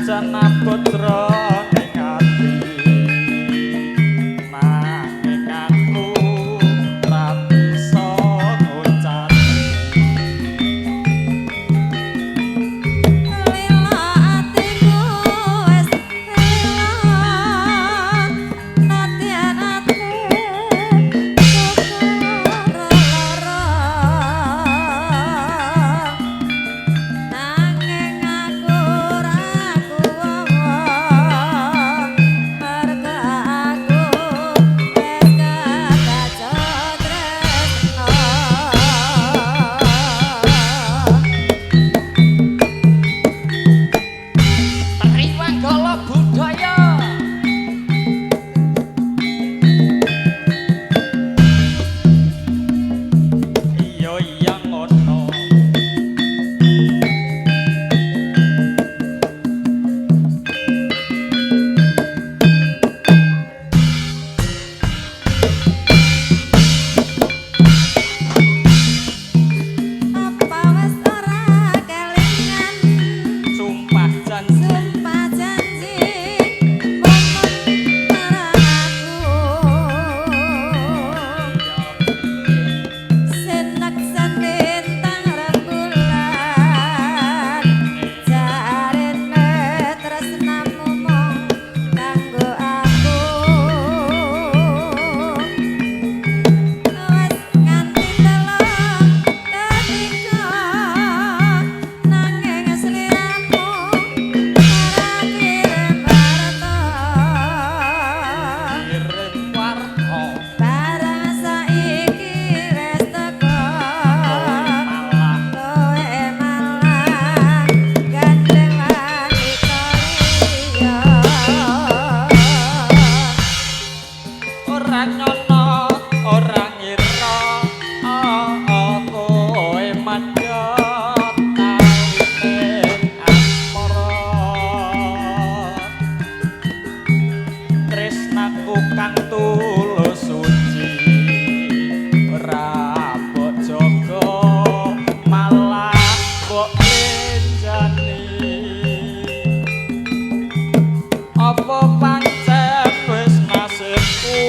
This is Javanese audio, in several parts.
Senajan abot jroning ati, nanging aku ra bisa ngucap. Lila atiku wis lila, nadyan ati lara, nanging aku ora kuwawa, merga aku wis kebacut tresno. Triwanggala budaya. Iya iya ngono. Apa wis ora kelingan Sumpah janji, sumpah janji momen marang aku, senak senintang rembulan, jarene tresnamu mung kanggo aku, wis nganti telung ketika, nanging sliramu ora kirim warta. Kirim warta. Barang saiki wis teko, Malah kowe malah gandeng wanita liya. Ora nyono, ora ngira kowe madya taline asmara. Tresnaku kang tulus suci ora mbok jaga, malah mbok lenjani. Apa pancen wis nasibku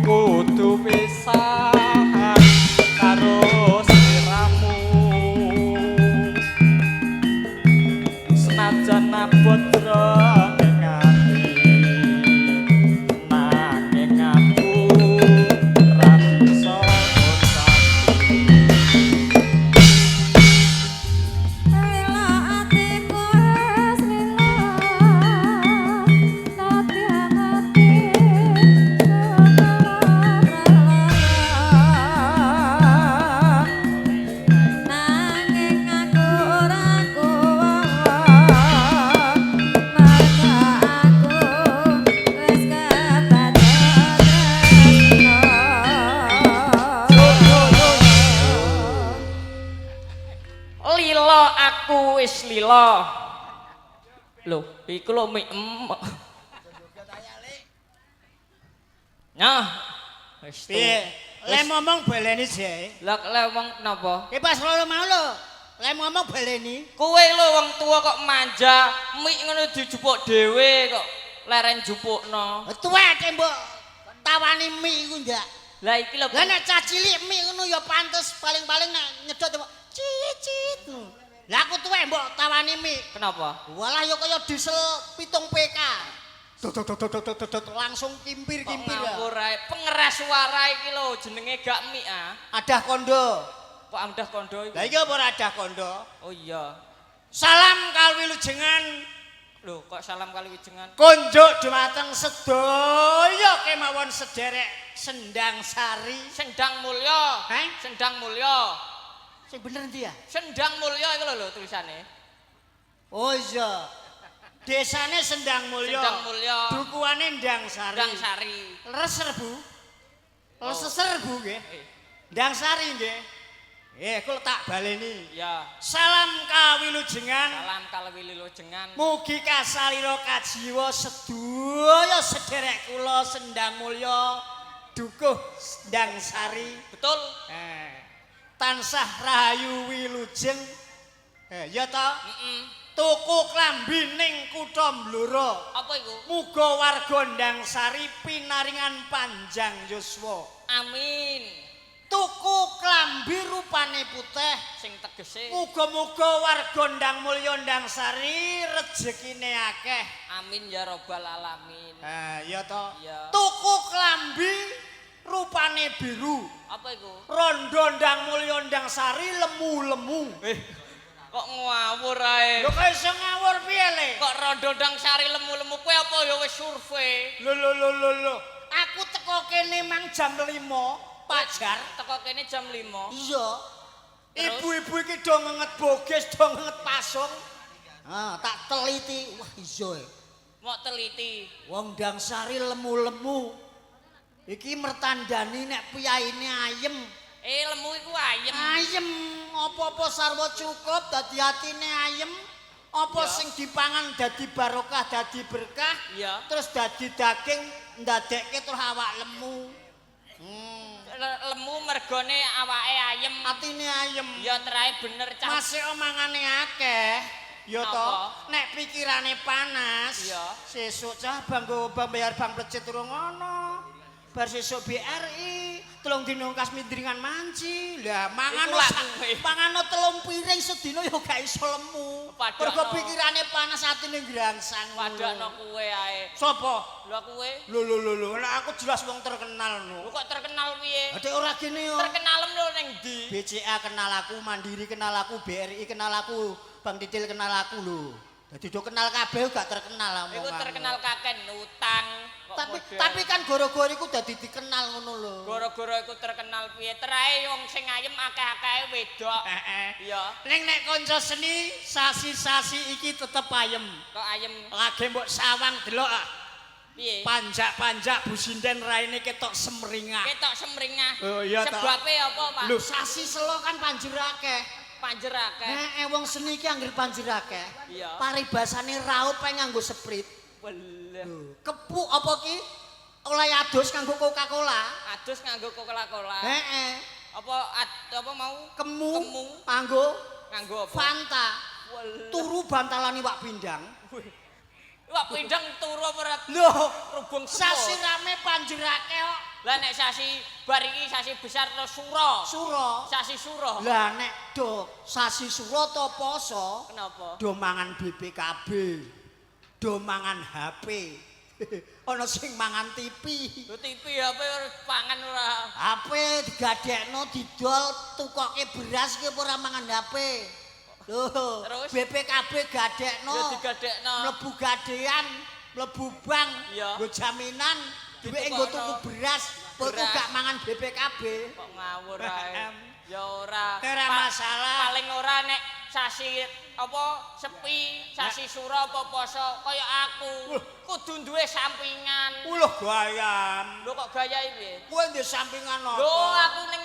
kudu pisahan karo sliramu, senajan abot jroning ati, nanging aku ra bisa ngucapi. Lila atiku wis lila, nadyan ati lara, nanging aku ora kuwawa, merga aku wis kebacut tresno. Lila aku wis lila. Lho, iku lho mik em. Nah, wis tu. Piye? Le ngomong baleni jae. Lah lek wong napa? Ki pas loro mau lho. Le ngomong baleni. Kowe lho wong tua kok manja, mik ngono dijupuk dhewe kok leren jupukno. Tuwek mbok tawani mie iku ndak. Lah iki lho. Lah nek cah cilik mie ngono ya pantes, paling-paling nek nyedot mbok cicit. Lah aku tuwek mbok tawani mie. Kenapa? Walah ya kaya diesel 7 PK. Dot dot dot dot dot dot, langsung Kok kimpir-kimpir ya. ngawur ae. Pengeras suara iki lho jenenge gak mik ah. Adah kondo. Kok amdah kondo iku? Lah iki apa ora adah kondo? Oh iya. Salam kalwilujengan. Lho kok salam kali wijengan? Konjuk dumateng sedaya kemawon sederek Sendang Sari. Sendang Mulya. Heh? Sendang Mulya. Sing bener ndi ya? Sendang Mulya iku lho lho tulisane. Oh iya. Desane Sendang Mulya. Sendang Mulya. Dukuhane Ndang Sari. Sendang Sari. Leres serbu. Leres Oh. serbu nggih. Eh, Ndang Sari nggih. Eh, kula tak baleni. ya. Salam kawilujengan. Salam kalwilujengan. Mugi kasalira kajiwa sedaya sederek kula Sendang Mulya Dukuh Sendang Sari. Betul. Eh, tansah rahayu wilujeng. Eh, ya ta? Heeh. Tuku klambi ning kutha Blora. Apa iku? Muga warga Ndangsari pinaringan panjang yuswa. Amin. Tuku klambi rupane putih. Sing tegese Muga-muga warga Ndang Mulya Ndangsari rejekine akeh. Amin ya robbal alamin. Ha, iya to. Iya. Tuku klambi rupane biru. Apa iku? Rondo Ndang Mulya Ndangsari lemu-lemu. Kok ngawur ae. Lho kok iso ngawur piye le? Kok rondo ndang sari lemu-lemu kowe apa ya wis survei? Lho lho lho lho lho. Aku teko kene mang jam 5 pajar. Teko kene jam 5. Iya. Terus? Ibu-ibu iki do ngenget boges, do ngenget pasung. Ah, tak teliti. Wah, iya. E. Mok teliti. Wong Ndangsari lemu-lemu. Iki mertandani nek piyaine ayem. Eh lemu iku ayem. Ayem, apa-apa sarwa cukup dadi atine ayem. Apa sing dipangan dadi barokah, dadi berkah. Iya. Terus dadi daging ndadekke terus awak lemu. Lemu mergone awake ayem. Atine ayem. Ya terae bener cah. Masih omangane akeh. Ya to, Apa? nek pikirane panas, Iya. sesuk cah bang go bang bayar bank plecit urung ono. Bar sesuk BRI, 3 dina kas mindringan manci. Lah mangan Iku lak kuwe. Pangano 3 piring sedina ya gak iso lemu. Padakno. Mergo pikirane panas atine ngrangsang. Padakno kowe ae. Sopo? Lho kowe. Lho lho lho lho, nek aku jelas wong terkenal Lho no. kok terkenal piye? Adek ora gene yo. Terkenalem lho ning ndi? BCA kenal aku, Mandiri kenal aku, BRI kenal aku, Bang Titil kenal aku lho. Dadi do kenal kabeh gak terkenal Iku omonganmu. terkenal kaken utang. Kok Tapi model. tapi kan goro-goro iku dadi dikenal ngono lho. Gara-gara iku terkenal piye? Terae wong sing ayem akeh-akehe wedok. Heeh. Iya. Ning nek kanca seni sasi-sasi iki tetep ayem. Kok ayem Lagi mbok sawang delok ah. piye? Panjak-panjak Bu Sinden raine ketok semringah. Ketok semringah. Oh, iya, toh. Sebabe apa, Pak? Lho sasi selo kan panjer akeh. Panjer akeh. Heeh wong seni iki anggere panjer akeh. Iya. Paribasane raup ae nganggo Sprite. Welah. Lho, kepuk apa ki? Oleh adus nganggo Coca-Cola. Adus nganggo Coca-Cola. Heeh. Apa apa mau? Kemu, Kemu. nganggo Nganggo apa? Fanta. Welah. Turu bantalan iwak pindang. Wah, pindang turu apa ora Lho, rubung sasi semut. rame panjer akeh kok. Lah nek sasi bar iki sasi besar terus suro. Suro. Sasi suro. Lah nek do sasi suro to poso, Kenapa? do mangan BPKB. Do mangan HP. Ana sing mangan TV. Lho TV HP ora pangan ora. HP digadekno didol tukoke beras ki apa ora mangan HP. Lho, Terus? BPKB gadekno. Ya digadekno. Mlebu gadean, mlebu bank, Iya. nggo jaminan, duweke nggo tuku beras, kok Beras. gak mangan BPKB. Kok ngawur ae. Ya ora. Ora masalah. Paling ora nek sasi apa sepi, sasi suro apa poso kaya aku. Kudu duwe sampingan. Uluh gayam. Lho kok gaya piye? Kowe ndek sampingan apa? Lho aku ning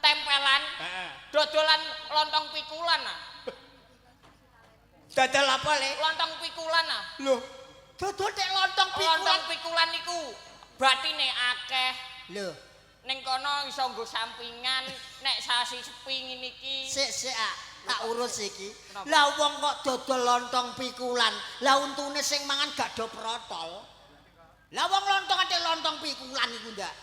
tempelan Heeh. dodolan lontong pikulan ah. Dadal apa le? Lontong pikulan ah. Lho, Dodol tek lontong pikulan. Lontong pikulan iku batine akeh. Lho, Ning kono iso nggo sampingan nek sasi sepi ngene iki. sik sik ah, tak urus iki. Kenapa? Lah wong kok dodol lontong pikulan, lah untune sing mangan gak do protol. Lah wong lontong ate lontong pikulan iku ndak.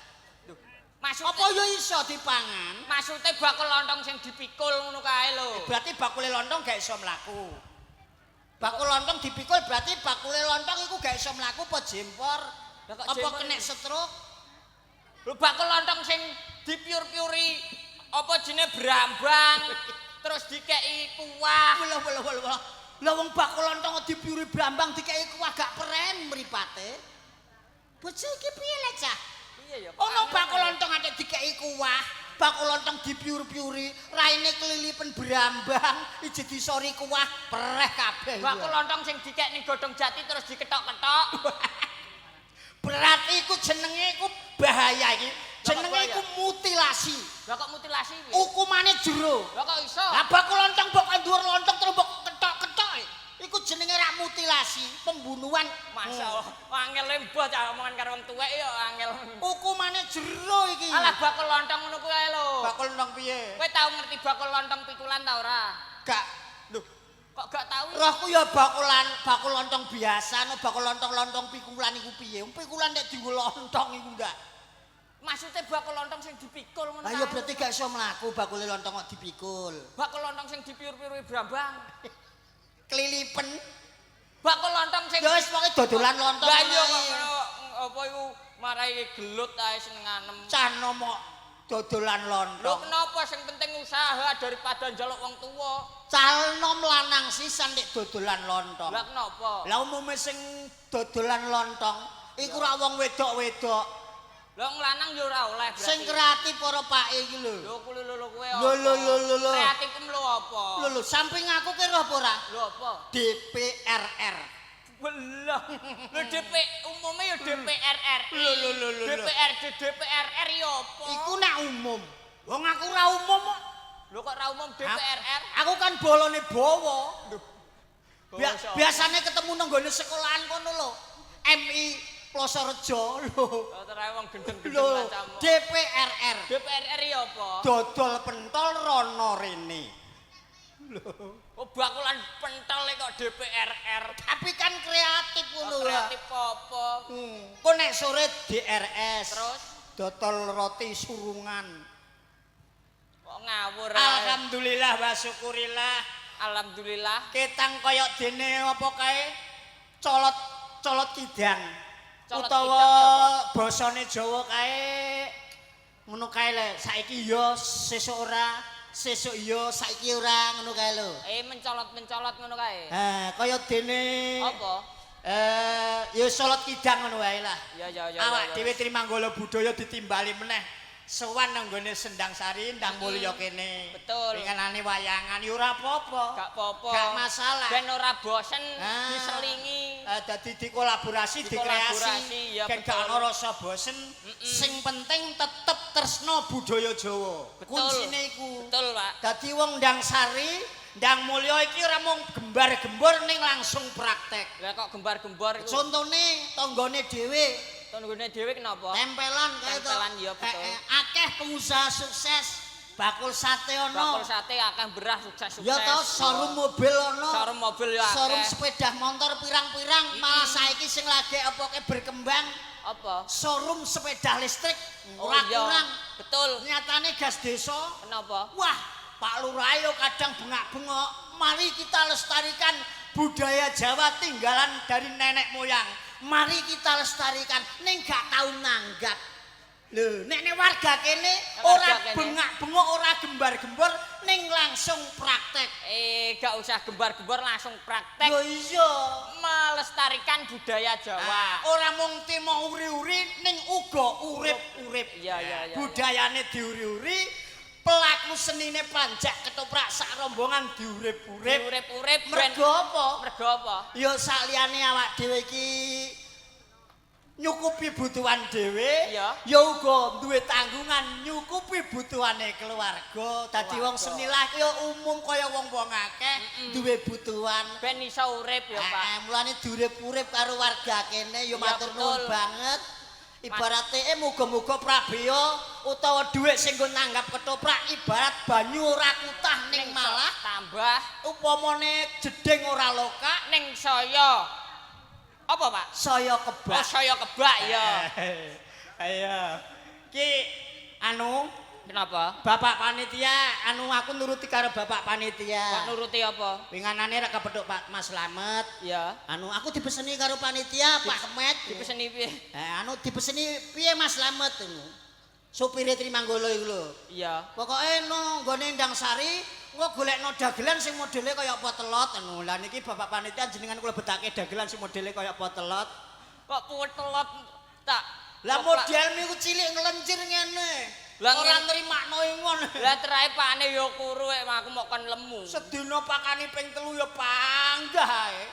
Maksude Apa ya iso dipangan? Maksude bakul lontong sing dipikul ngono kae lho. berarti bakule lontong gak iso mlaku. Bakul lontong dipikul berarti bakule lontong iku gak iso mlaku apa jempor? Lah kok Apa jempor kena iku? stroke? Lho bakul lontong sing dipiur-piuri apa jenenge brambang terus dikeki kuah. Walah walah walah walah. Lah wong bakul lontong kok dipiuri brambang dikeki kuah gak peren mripate. Bocah iki piye le cah? Piye ya? Ono bakul lontong ate dikeki kuah, bakul lontong dipiur-piuri, raine kelilipen brambang, ije disori kuah, pereh kabeh. Bakul lontong sing dikek ning godhong jati terus diketok-ketok. Berarti iku jenenge iku bahaya iki. Jenenge bahaya? iku mutilasi. Lah kok mutilasi piye? Hukumane jero. Lah kok iso? Lah bakul lontong mbok dhuwur lontong terus mbok ketok-ketok. Iku jenenge rak mutilasi, pembunuhan. Masya Allah, angel lembah cah omongan karo wong tuwek ya angel. Hukumane jero iki. Alah bakul lontong ngono kuwi ae lho. Bakul lontong piye? Kowe tau ngerti bakul lontong pikulan ta ora? Gak. Lho, Kok gak tau? Rohku ya bakulan, bakul lontong biasa, no bakul lontong-lontong pikulan iku piye? Wong pikulan nek dienggo lontong iku enggak. Maksudnya bakul lontong sing dipikul ngono. Lah ya kae. berarti gak iso mlaku bakule lontong kok dipikul. Bakul lontong sing dipiur-piuri brambang. Kelilipen. Bakul lontong sing Ya wis pokoke dodolan lontong. Lah iya ngono kok ae. ngono apa iku marai gelut ae senenganem. Cano mok dodolan Lho lontong. kenapa sing penting usaha daripada njaluk wong tuwa? Calon lanang sisan nek dodolan lontong. Lah kenapa? Lah umume sing dodolan lontong iku ora wong wedok-wedok. Lah wong lanang ya ora oleh berarti. Sing kreatif para pake iki lho. Lho kuwi lho lho kowe Lho, lho, lho, lho, lho. Kreatifmu lho apa? Lho lho, samping aku ki roh apa ora? Lho apa? DPRR. Belah. Lho DP umume ya DPRR. Lho, lho, lho, lho, lho. DPRD DPRR ya apa? Iku nek umum. Wong aku ora umum kok. Lho kok ora umum DPRR? Aku kan bolone bawa. Bawa sapa? Biasane ketemu nang nggone sekolahan kono lho. MI Plosorejo lho. Lho terae wong gendeng-gendeng Lho, kancamu. DPRR. DPRR ya apa? Dodol pentol rono rene. Oh bakulan pentol kok DPRR. Tapi kan kreatif ngono Kok ya. kreatif apa? Kok nek sore DRS. Terus dodol roti surungan. kok ngawur ae. Alhamdulillah wa syukurillah. Alhamdulillah. Ketang kaya dene apa kae colot colot kidang. Colot Utawa kidang ya apa? basane Jawa kae ngono kae le saiki ya sesuk ora, sesuk ya Saiki ora ngono kae lho. Eh mencolot-mencolot ngono kae. Ha, kaya dene Apa? Ya solot kidang ngono wae lah. Ya ya ya. Awak ya, ya. dhewe Trimanggala budaya ditimbali meneh. Sowan nang nggone Sendang Sari, Ndang Mulya kene. Betul. Wingenane wayangan ya ora apa-apa. Gak apa-apa. Gak masalah. Ben ora bosen Ah. diselingi. Dadi dikolaborasi, Dikolaborasi, dikreasi, ya, ben gak betul. ana rasa bosen. Sing penting tetep tresno budaya Jawa. Betul. Kuncine iku. Betul, Pak. Dadi wong Ndang Sari, Ndang Mulya iki ora mung gembar-gembor ning langsung praktek. Lah kok gembar-gembor iku. Contone tanggane dhewe Tanggane dhewe kenapa? tempelan kae to. Tempelan, iya, betul. Akeh pengusaha sukses, bakul sate ono. Bakul sate akeh beras sukses-sukses. Ya toh, showroom mobil ono. Showroom mobil ya akeh. Showroom sepeda motor pirang-pirang, malah saiki sing lagi apa berkembang Apa? showroom sepeda listrik Oh, ora iya. kurang. Betul. Nyatane gas desa. Kenapa? Wah, Pak Lurah yo kadang bengak-bengok. Mari kita lestarikan budaya Jawa tinggalan dari nenek moyang. Mari kita lestarikan. Ning gak tau nanggap. Lho, nek nek warga kene Warga ora kene. bengak-bengok, ora gembar-gembor, ning langsung praktek. Eh, gak usah gembar-gembor langsung praktek Lho iya. melestarikan budaya Jawa. Ah, ora mung timo uri-uri ning uga urip-urip. Iya, iya, iya. Budayane diuri-uri, pelaku senine panjak ketoprak sak rombongan diurip-urip. Urip-urip ben Mergo apa? mergo apa? Ya saliyane awak dhewe iki Nyukupi butuhan dhewe, Iya. ya uga duwe tanggungan nyukupi butuhane keluarga. Dadi wong Keluarga. seni lah ya umum kaya wong-wong akeh duwe butuhan. Ben iso urip ya, Pak. Mulane diurip-urip karo warga kene ya Iya, matur nuwun betul. banget. Ibarate muga-muga prabeya utawa dhuwit sing nggo nanggap ketoprak ibarat banyu ora kutah ning malah tambah upamane jeding ora lokak ning saya apa, Pak? saya Oh, kebak. saya kebak ya. Ayo. Ki anu Kenapa? Bapak panitia, anu aku nuruti karo bapak panitia. Kok nuruti apa? Winganane rek kepethuk Pak Mas Slamet. Ya. Anu aku dipeseni karo panitia Pak Kemet. Dipeseni piye? Anu dipeseni piye Mas Slamet ngono. Supire Trimanggolo iku lho. Iya. Pokoke no nggone Ndang Sari engko golekno dagelan sing modele kaya potelot Anu lah niki bapak panitia jenengan kula betake dagelan sing modele kaya potelot. Kok putelot tak Lah modelmu iku cilik ngelencir ngene. Lah, Ora nrimakno ngono. Lah terae pakane ya kuru ek aku mok kon lemu. Sedina pakane ping 3 ya panggah ae.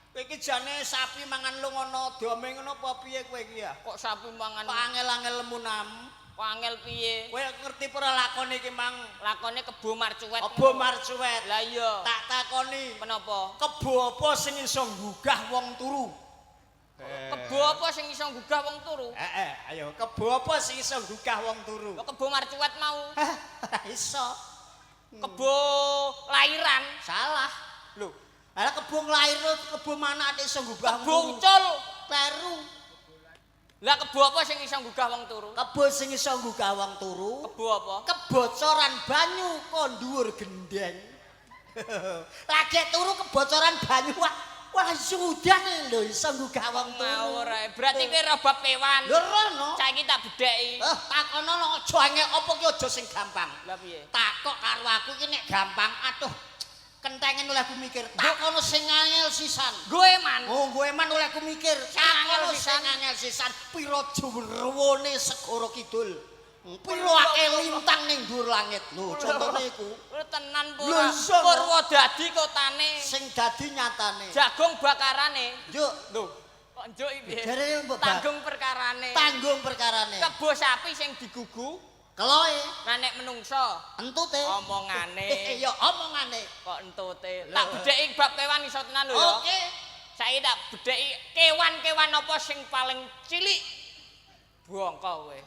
Kowe iki jane sapi mangan lu ngono dome ngono apa piye kowe iki ya? Kok sapi mangan Kok angel-angel lemu nam. kok angel piye? Kowe ngerti ora lakone iki mang? Lakone kebo marcuwet. Kebo marcuwet. Lah iya. Tak takoni, Kenapa? kebo apa sing iso nggugah wong turu? Kebo apa sing iso nggugah wong turu? Heeh, ayo kebo apa sing iso nggugah wong turu? Lho kebo marcuwet mau. Ora iso. Kebo lairan. Salah. Lho, Lah kebo nglairno kebo mana nek iso nggugah Kebo ucul. Kleru. Lah kebo apa sing iso nggugah wong turu? Kebo sing iso nggugah wong turu. Kebo apa? Kebocoran banyu ko dhuwur gendeng. Lagi turu kebocoran banyu wah. Wah sudah lho iso nggugah wong turu. Ngawur ae. Berarti kowe ora bab kewan. Lho rono. Saiki tak bedheki. Eh takono aja angel apa ki aja sing gampang. Lah piye? Takok karo aku iki nek gampang aduh kentengen oleh aku mikir. Takono sing angel sisan. Gue man. Oh, gue man oleh aku mikir. Sing angel Takono sisan. sing angel sisan pira jerone segara kidul. Pira akeh lintang ning dhuwur langit. Lho, contone iku. Lho tenan po. Lho, iso, no. Purwodadi kotane. Sing dadi nyatane. Jagung bakarane. Yuk, Lho, kok njuk iki piye? Jare mbok bak- Tanggung perkarane. tanggung perkarane. Kebo sapi sing digugu, Keloe, nah nek menungso entute. omongane Ya omongane. kok entute. Tak bedheki bab kewan iso tenan lho ya. Oke. Saiki tak bedheki kewan-kewan apa sing paling cilik? Bongko kowe.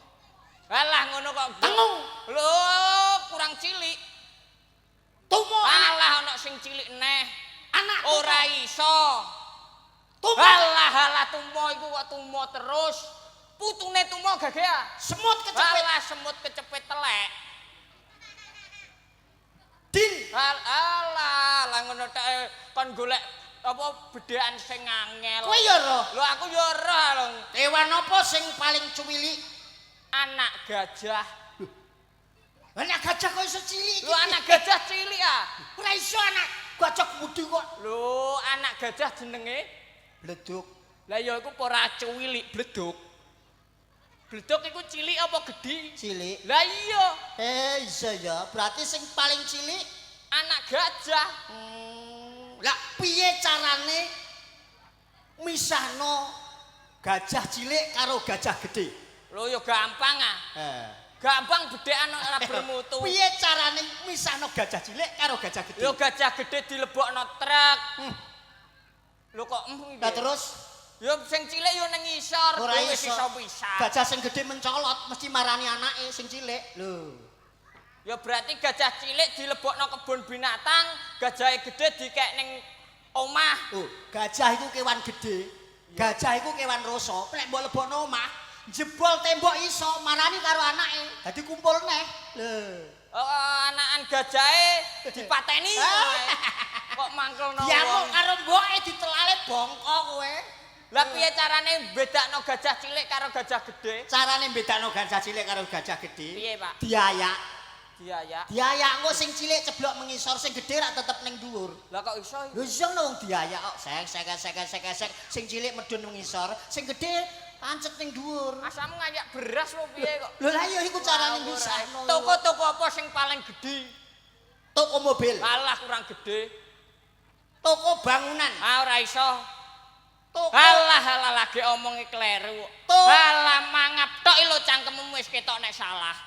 Alah ngono kok. Tengu. Lho, kurang cilik. Tumo Alah ana sing cilik neh. anak Ora iso. Tumo. Alah alah tumo iku kok tumo terus. Putune tumo gagah ya. Semut kecepet. Alah semut kecepet telek. Dil. Alah lah ngono tek kon golek apa bedhekan sing angel. Kowe ya roh. Lho aku ya ora lho. Kewan apa sing paling cuwilik? Anak gajah. Anak gajah kok iso cilik iki? Lho anak gajah cilik ah. Ora iso anak gajah budi kok. Lho anak gajah jenenge Bleduk. Lah ya iku ora cuwilik bleduk. Bleduk iku cilik apa gedhi? Cilik. Lah iya, Iya ya, berarti sing paling cilik anak gajah. Lah piye carane misahno gajah cilik karo gajah gedhe? Lho ya gampang ah. Gampang bedhekan ora bermutu. Piye carane misahno gajah cilik karo gajah gedhe? Lho gajah gedhe dilebokno truk. Lho kok iki? Lah terus ya sing cilik ya nang ngisor, ora wis iso. iso pisah. Gajah sing gedhe mencolot mesti marani anake sing cilik. Lho. Ya berarti gajah cilik dilebokno kebun binatang, gajahe gedhe dikek ning omah. Oh, gajah iku kewan gedhe. Gajah iku kewan rasa. Nek mbok lebokno omah, jebol tembok iso marani karo anake. Dadi kumpul neh. Lho. Oh, anakan gajahe dipateni. Kok mangkelno Diamuk wong. karo mboke ditelale bongko kowe. Lah piye carane bedakno gajah cilik karo gajah gedhe? Carane bedakno gajah cilik karo gajah gedhe? Piye, Pak? Diayak. Diayak. Diayak engko sing cilik ceblok mengisor, sing gedhe rak tetep ning dhuwur. Lah kok iso? Lho iso no wong diayak kok. Sek sek sek sek sek sing cilik medhun mengisor, sing gedhe pancet ning dhuwur. Asamu ngayak beras lho piye kok? Lho lah iya iku carane misahno. Toko-toko apa sing paling gedhe? Toko mobil, Alah kurang gedhe. toko bangunan, Ah ora iso. toko Alah alah lagi omongi kleru. Alah mangap tok lho cangkemmu wis ketok nek salah.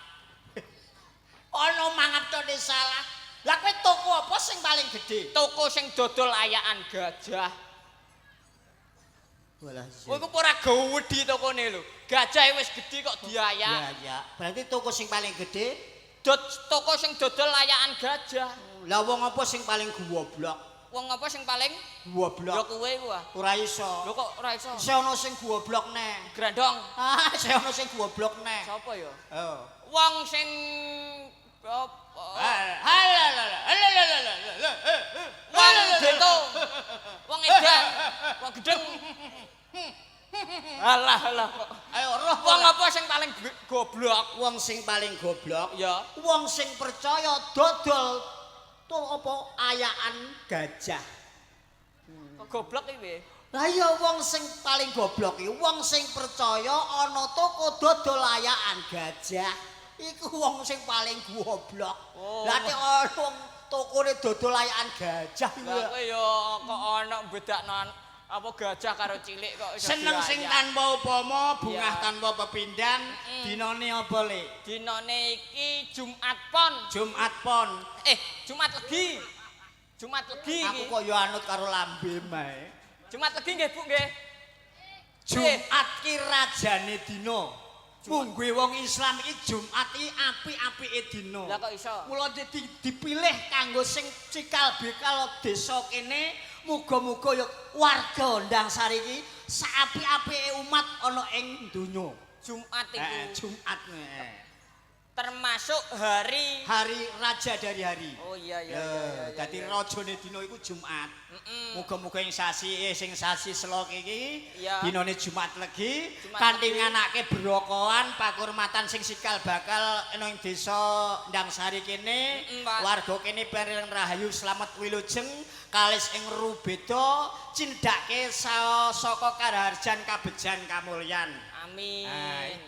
ana mangap tok nek salah. Lah kowe toko apa sing paling gedhe? Toko sing dodol ayakan gajah. Walah. Kowe iku ora gedhi tokone lho. Gajah wis gedhi kok diayak. Ya ya, berarti toko sing paling gedhe. Dot toko sing dodol ayakan gajah. Lah wong apa sing paling goblok? Wong apa sing paling? Goblok. Ya kowe iku ah. Ora iso. Lho kok ora iso? Isih ana sing goblok neh. Grandong. Ah, isih ana sing goblok neh. Sapa ya? Oh. Wong sing apa? Wong bento. Wong edan. Wong gedeng. Alah alah kok. Ayo roh Wong apa sing paling goblok? Wong sing paling goblok Ya. wong sing percaya dodol to apa ayakan gajah. Kok goblok iki piye? Lah iya wong sing paling goblok iki wong sing percaya ana toko dodol ayakan gajah. Iku wong sing paling goblok. Oh. Lah nek ana wong tokone dodol ayakan gajah iku Lah kowe ya kok ana bedakno apa gajah karo cilik kok iso Seneng sing diayak. tanpa upama, bungah Iya. tanpa pepindhan, dinane apa le? Dinane iki Jumat Pon. Jumat Pon. Jumat Legi. Jumat Legi Aku iki. kok ya anut karo lambe mae. Jumat Legi nggih Bu nggih. Jumat ki rajane dina. Mungguhe wong Islam iki Jumat iki apik-apike dina. Lah kok iso? Mula dipilih kanggo sing cikal bakal desa kene Muga-muga ya warga Ndangsari iki saapik-apike umat ana ing donya. Jumat iku Jumat. Termasuk hari Hari raja dari hari. Oh iya iya iya. Dadi rajane dina iku Jumat. Muga-muga ing sasi sing sasi Selok iki dinane Jumat Legi kanthi nganake brokohan pakurmatan sing sikal bakal ana ing desa Ndangsari kene, warga kene bareng rahayu slamet wilujeng kalis ing rubeda cindhake saka karaharjan kabejan kamulyan. Amin.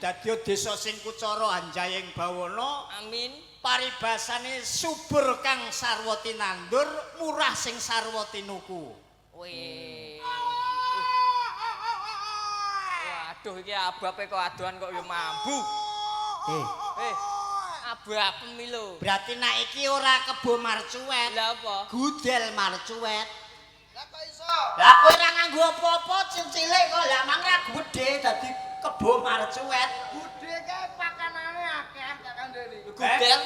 Dadi desa sing kucara anjayeng bawana. Amin. Paribasane subur kang sarwa tinandur, murah sing sarwa tinuku. Wih. Waduh iki abape kok adoan kok ya mambu. Abapem iki lho. Berarti nek iki ora kebo marcuwet. Lah apa? Gudel marcuwet. Lah kok iso? Lah kowe ora nganggo apa-apa cilik kok lah mang ra gedhe dadi kebo marcuwet. Gedhe kae pakanane akeh tak kandhani. Gudel?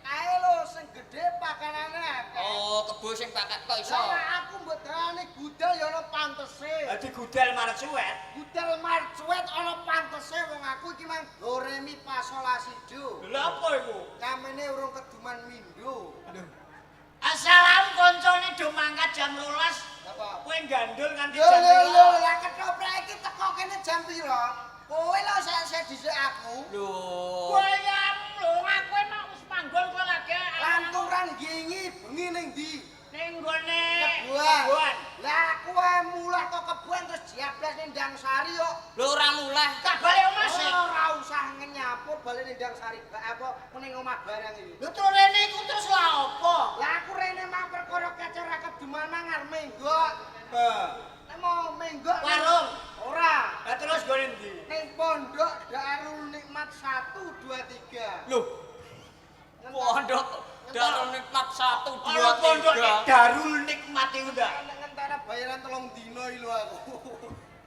Kae lho sing gedhe pakanane akeh. Oh, kebo sing pakan kok iso. Lah aku mbok darani gudel ya ana pantese. Dadi gudel marcuwet. Gudel marcuwet ana pantese wong aku iki mang do re mi fa sol la si do. Lha apa iku? Kamene urung keduman mindo. Assalam koncone do mangkat jam 12. Apa? Kowe gandul nganti Lho jam lho 3. lho, lah ketoprak iki teko kene jam pira? Kowe lho sek dhisik aku. Lho. Kowe ya lho aku emang wis manggon kok lagi. Lanturan gingi bengi ning ndi? Ning nggone Kebuan. Lah aku ae mulih kok kebuan terus diablas ning Ndangsari kok. Lho ora mulih. Tak balik omah sik. Ora usah ngenyapu bali ning Ndangsari apa ning omah barang iki. Lho terus rene iku terus lha apa? Lah aku rene mang perkara kecer ra keduman mang arep menggok. Nek mau menggok Warung. Ora. Lah terus gone ndi? Ning pondok Darul Nikmat 1 2 3. Lho, Pondok Darul Nikmat 1 2 ana pondok 3. Darul Nikmat iku ndak. Nek ngentara bayaran 3 dino iki lho aku.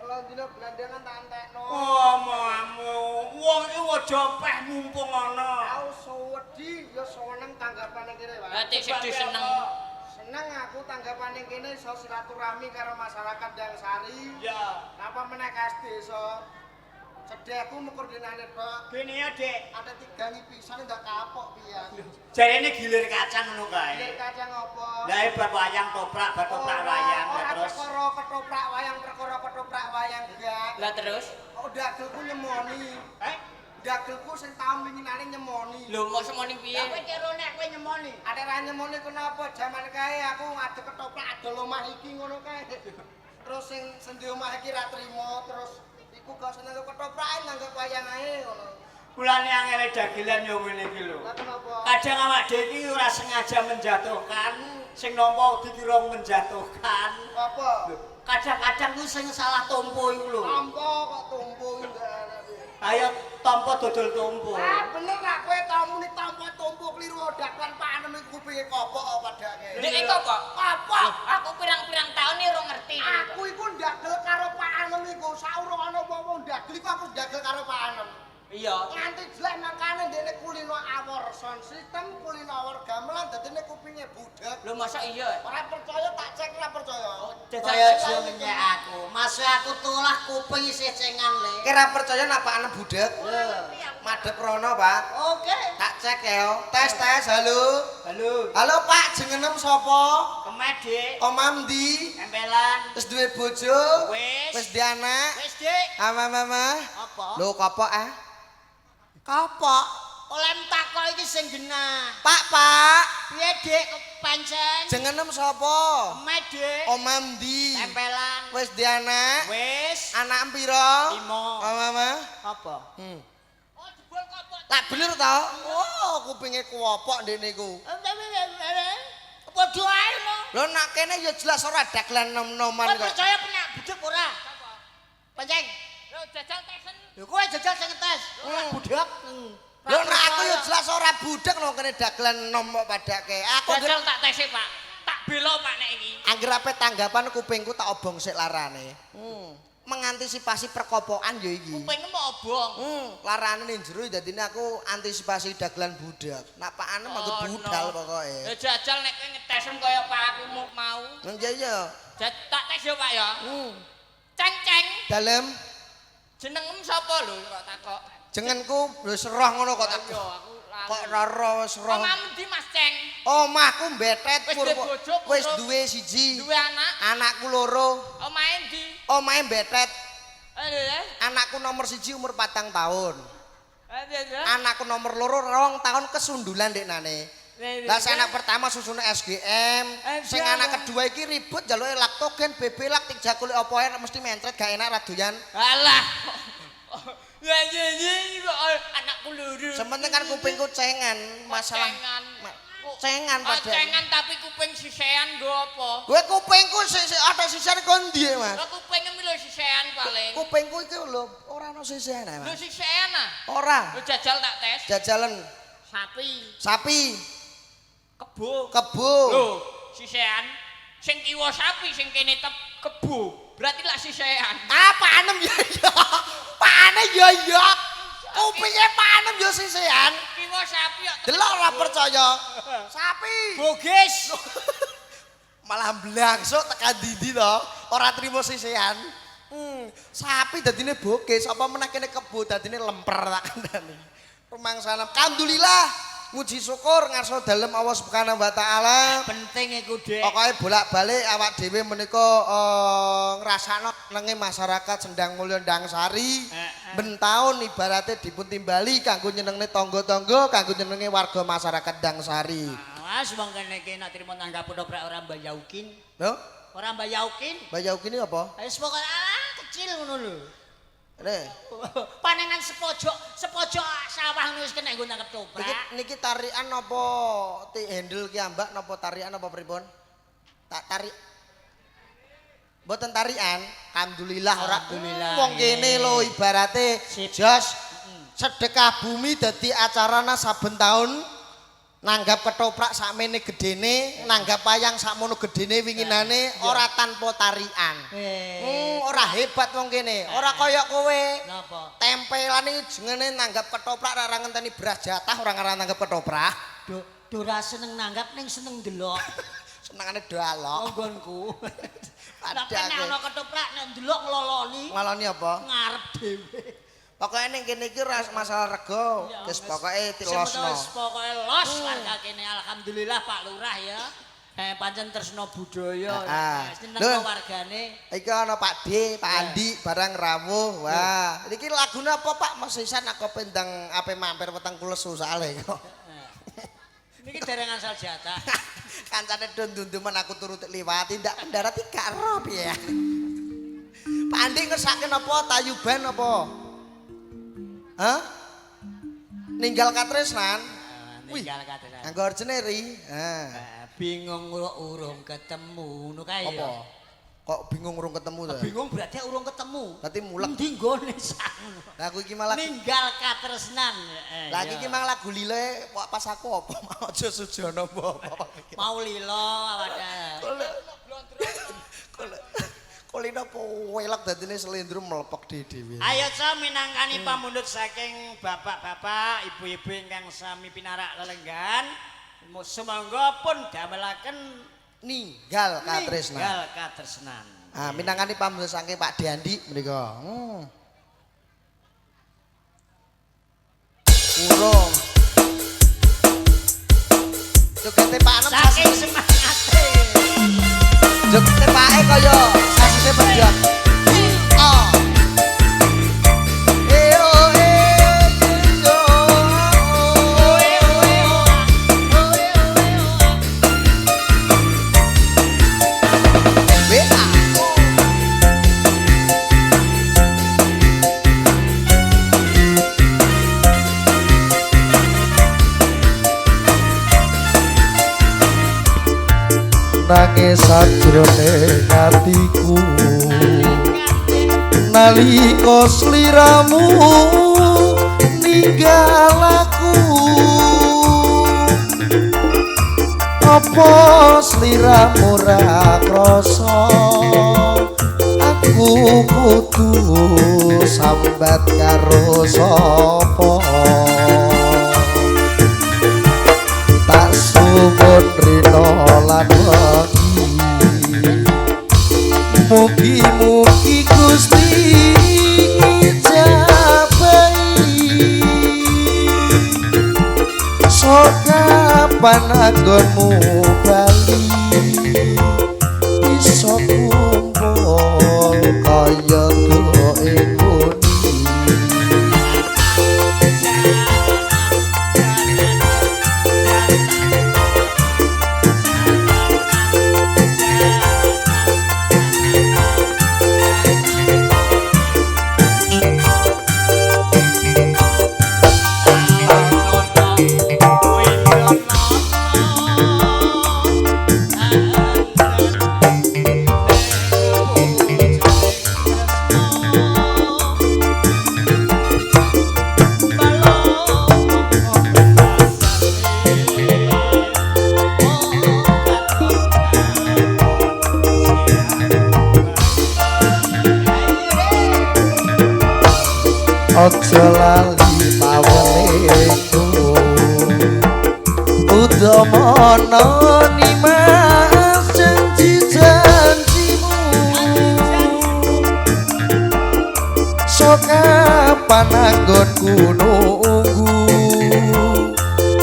3 dino belandangan tak entekno. Omonganmu, wong iki aja peh mumpung ana. Aku sewedi ya seneng tanggapane kene, Pak. Lah sedih seneng. Seneng aku tanggapane kene iso silaturahmi karo masyarakat Ndangsari. Ya. Napa meneh kas desa? Sedihku mukur dinane tok. Gini ya, Dik. Ada tiga pisan ndak kapok piye aku. Jarene gilir kacang ngono kae. Gilir kacang apa? Lah bab wayang toprak, bab toprak wayang ora terus. Perkara ketoprak wayang, perkara ketoprak wayang enggak. Lah terus? Oh dagelku nyemoni. Eh? Dagelku sing taun winginane nyemoni. Lho mok semoni piye? Lah kowe cerone kowe nyemoni. Ada ra nyemoni kenapa? Jaman kae aku ngadeg ketoprak adol omah iki ngono kae. Terus sing sendi omah iki ra trimo, terus iku gak seneng ketoprake nanggep wayang ae ngono. Kulane angele dagelan yo ngene iki lho. Lah kenapa? Kadang awak dhewe iki ora sengaja menjatuhkan, sing nampa dikira menjatuhkan. Apa? Kadang-kadang ku sing salah tompo iku lho. Tompo kok tompo iki ndak. Ayo tompo dodol tompo. Ah bener nak kowe tau muni tompo-tompo kliru dagelan Pak Anem iku kupinge kopok apa padake. Nek kopok? Kopok. Aku pirang-pirang taun iki ora ngerti. Aku iku ndagel karo Pak Anem iku saurung ana wong-wong ndagel iku aku ndagel karo Pak Anem. Iya. Nganti jelek mangkane ndekne kulino awor sound system, kulino awor gamelan dadine kupinge budhek. Lho masa iya? Ora percaya tak cek ora percaya. Kaya aja ngenyek aku. Masuk aku tulah kuping isih cengan le. Kira percaya nek Pak Anem budhek? Madhep rono, Pak. Oke. Tak cek ya. Tes tes, halo. Halo. Halo Pak, jenengem sapa? Kemet, Dik. Omam ndi? Empelan. Wis duwe bojo? Wis. Wis duwe anak? Wis, Dik. Ama mama. Apa? Lho kopok ah? Kopok. Oleh takok iki sing genah. Pak, Pak. Piye, Dik? Kepancen. Jenengem sapa? Kemet, Dik. Omam ndi? Tempelan. Wis duwe anak? Wis. Anak pira? 5. Mama. Apa? Oh jebul kopok. Tak bener to? Oh, kupinge kuwopok ndek niku. Padha ae lho. Lho nak kene ya jelas ora dagelan nom-noman Kowe kok. percaya penak budhek ora? Pancen. Lho jajal tesen. Lho kowe jajal sing ngetes. Ora budhek. Lho nak aku ya jelas ora budhek lho kene dagelan nom kok padake. Aku Jajal tak tese, Pak. Tak bela Pak nek iki. anggere ape tanggapan kupingku tak obong sik larane. Mengantisipasi perkopokan ya iki. Kupingmu mau obong. Larane ning jero dadine aku antisipasi dagelan budhek. Nak Pak Anem aku Oh, budal no. pokoke. Lho jajal nek kowe ngetesen kaya Pak aku mau. Nggih iya. Tak tes yo Pak ya. Ceng-ceng. Dalem Jenengem sapa lho kok takok? jenengku wis roh ngono kok tak. Iya, aku lali. Kok rara wis roh. Omahmu ndi Mas Ceng? Omahku mbetet Wis duwe bojo, Wis duwe siji. Duwe anak? Anakku loro. Omahe ndi? Omahe mbetet. Aduh, Anakku nomor siji umur 4 tahun. aduh. Anakku nomor loro 2 tahun kesundulan deknane. Lah sing anak pertama susune SGM, sing anak kedua iki ribut njaluke laktogen, BB lak tiga kulit apa ae mesti mentret gak enak ra doyan. Alah. Ya ya ya kok anakku loro. Sementing kan kupingku cengan, masalah cengan. Cengan Oh, padahal. cengan tapi kuping sisean nggo apa? Kowe kupingku sik sik ada sisan kon ndi, Mas? Lah kupinge lho sisean paling. Kupingku iki lho ora ana sisan, Lho Mas. sisean ah. Ora. Lho jajal tak tes. Jajalan Sapi, sapi, kebo. kebo. Lho, sisean. Sing kiwa sapi, sing kene tep kebo. Berarti lak sisean. Ah, panem ya ya. Pane ya ya. Kupinge panem ya sisian. Kiwa sapi kok. Delok ora percaya. Sapi. Bogis. Malah blangsuk tekan dindi to, ora trimo sisian. Sapi dadine bogis, apa meneh kene kebo dadine lemper tak kandhani. Rumangsane alhamdulillah muji syukur ngarsa dalem Allah Subhanahu wa taala. Penting iku, Dek. Pokoke bolak-balik awak dhewe menika ngrasakno nenge masyarakat Sendang Mulya Ndangsari. Ben taun ibarate dipun timbali kanggo nyenengne tangga-tangga, kanggo nyenengne warga masyarakat Ndangsari. Awas wong kene iki nek trimo nanggap ketoprak ora mbayaukin. Lho, Ora mbayaukin. Mbayaukin iki apa? Wis pokoke alah kecil ngono lho. Nek, Panenan sepojok, sepojok sawah ngono wis kena nggo nangkep niki toprak. niki tarikan napa ti handle ki ambak napa tarikan napa pripun? Tak tarik. Mboten tarikan, alhamdulillah ora. Alhamdulillah. Wong kene lho ibarate jos sedekah bumi dadi acarana saben taun nanggap ketoprak sakmene gedene, nanggap wayang sakmono gedene winginane ora tanpa tarikan. Ora hebat wong kene, ora kaya kowe. Napa? Tempelan iki jengene nanggap ketoprak ora ngenteni beras jatah ora ngarang nanggap ketoprak. Do ora seneng nanggap ning seneng ndelok. Senengane dalok. Nggonku. Nek Padake. ana ketoprak nek ndelok ngloloni Ngaloni apa? ngarep dhewe. Pokoke ning kene iki ora masalah rego, wis pokoke tilosno. Wis pokoke los warga kene alhamdulillah Pak Lurah ya. Pancen tresno budaya, seneng wargane. Iki ana Pak D, Pak Andi barang rawuh. Wah, niki lagune apa Pak? Mas Isan aku pendang ape mampir weteng kulesu soalé kok. Niki dereng asal jatah. Kancane do ndunduman aku turu liwati ndak pendarat iki gak ero piye. Pak Andi ngersake napa tayuban apa? Hah? Ninggal katresnan? Wih. Ninggal katresnan. Nganggo orjene ri. Ha. Bingung urung ketemu ngono kae ya. Apa? Kok bingung urung ketemu to? Bingung berarti urung ketemu. Berarti mulek. Endi nggone sak ngono. Lah aku iki malah Ninggal katresnan. Lah iki mang lagu lile kok pas aku apa mau aja sujono apa. Mau lilo awake. Kulino welek dadine selindro melepek dhewe. Ayo ca minangkani pamundhut saking bapak-bapak, ibu-ibu ingkang sami pinarak lelenggan. Sumangga pun damelaken Ninggal katresnan. Ninggal katresnan. Ah minangkani pamundhut saking Pak Diandi menika. Urung. Jogete Pak Anom Saking semangate. Jogete Pake kaya sasise pedhot. Oh. Eh oh eh yo. Oe oe oe oe oe. WA. Nangis sajrone atiku nalika sliramu ninggal aku apa sliramu ra krasa aku kudu sambat karo sapa tak suwun rina lan wengi kapan anggonmu bali bisa kumpul kaya doe nguni. Aja lali pawelingku udamana nimas janji-janjimu. So kapan anggonku nunggu